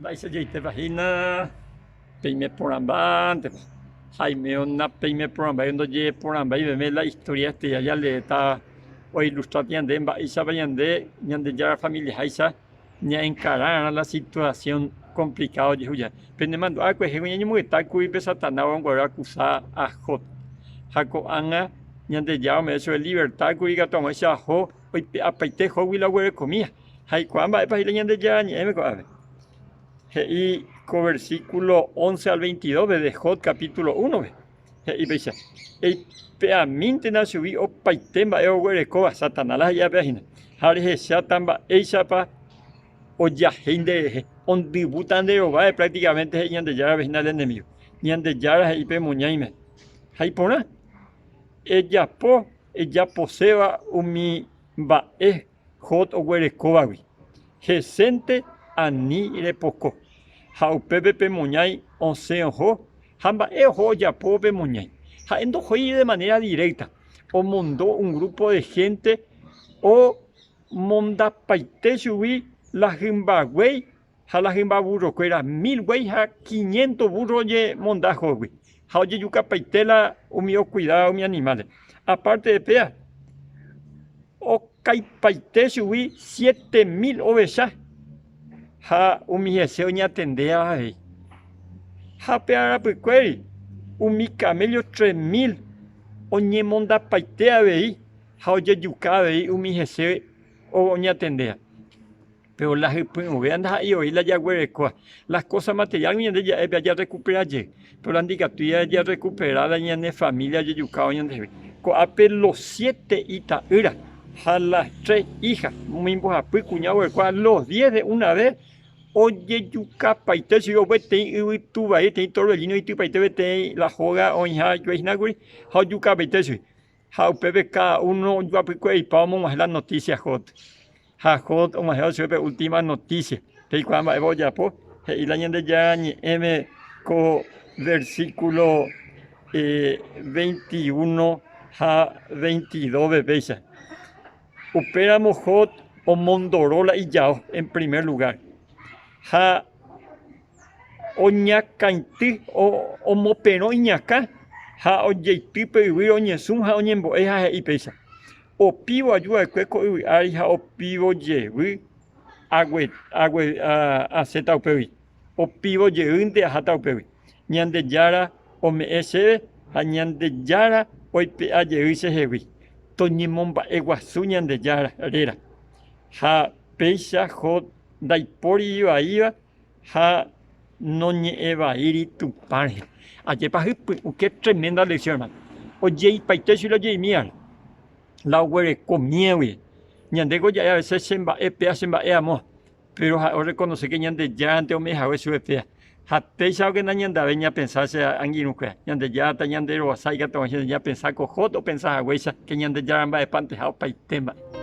Mba'éicha jaitépa hína peime porãmbántepa. Ha aimérõ napeime porãmbái ndojeporãmbái meme la historia estudia jaleéta oilustráta ñande mba'éichapa ñande Ñandejára familiaháicha ñaenkararã la situación complicada ojehu jave. Penemandu'a kuehe ñañomongeta kuri pe Satanás ogueru akusa a Job. Ha ko'ág̃a Ñandejára ome'ẽ chupe libertad kuri ikatu hag̃uáicha Job oipe'apaite Jóbgui la oguerekomíva. Ha aikuaa mba'épa he'i la Ñandejára Ñe'ẽme ko'ápe. He'i ko versículo 11 al 22-pe de Job capítulo 1-pe. He'i péicha, Eipe'amíntena chugui opaite mba'e oguerekóva, Satanás la he'iva péva hína, ha rehecháta mba'éichapa ojahéi nderehe, ondyvúta nde rováre prácticamente he'i Ñandejárape hína el enemigo. Ñandejára he'i pe muñáime, Ha iporã, ejapo ejaposéva umi mba'e Job oguerekóvagui, hesénte ani repoko. Ha upépe pe moñái osẽ oho, ha mba'e oho ojapóvo pe moñái. Ha'e ndohói de manera directa, omondo un grupo de gente omondapaite chugui la hymba guéi Ha la hymba burrokuéra, mil guéi ha quiniento burro oñemonda Jóbgui, ha ojejukapaite la umi okuidáva umi animál-re. Apárte de péva, okaipaite chugui siete mil ovecha ha umi hese oñatendéva avei. Ha pe arapykuéri, umi kaméllo tres mil oñemondapaite avei ha ojejuka avei umi hese oñatendéva. Péro la hypy'ũvéva ndaha'éi voi la jaguerekóva. Las kósa materiálgui ñande ja'e pe jarekupera jey, péro la ndikatúi jarekupera la ñane família ojejukáva ñandehegui. Ko'ápe los siete ita'ýra ha las tres íha, umi mbohapy kuña oguerekóva, los diez de una ves ojejukapaite chugui peteĩ yvytu vai, peteĩ torbellino oitypaite peteĩ la hóga oĩha hikuái hína kuri ha ojukapaite chugui. Ha upépe káda uno ojoapykuereipa omog̃uahẽ la notísia Job. Ha Job og̃uahẽvo chupe pe última notísia, peikuaa mba'épa ojapo, he'i la Ñandejára Ñe'ẽme ko versíkulo 21 ha 22-pe péicha, Upéramo Job omondoro la ijao en primer lugár, ha Oñakãity, omoperõ iñakã ha ojeity pe yvýre oñesũ ha oñembo'e ha he'i péicha, Opívo aju va'ekue ko yvy ári ha opívo jevy asẽta upégui, opívo jeýnte aháta upégui. Ñandejára ome'ẽ chéve ha Ñandejára oipe'a jey chehegui. Toñemomba'eguasu Ñandejára réra. Ha péicha Job ndaipóri ivaíva ha noñe'ẽvaíri Tupã rehe. Ajépa hypy'ũ, qué tremenda lección, hermano. Ojeipaite chugui la ojeimíva, la oguerekomíva guive. Ñandéko ja'e a veces che mba'e péa, che mba'e amóva, pero ha'e orreconoce que Ñandejárante ome'ẽ hague chupe péa. Ha péichagui nañandavéi ñapensa che angirũkuéra, Ñandejára tañanderovasa ikatu hag̃uáicha ñapensa ko Job opensa haguéicha que Ñandejára mba'epanteha opaite mba'e.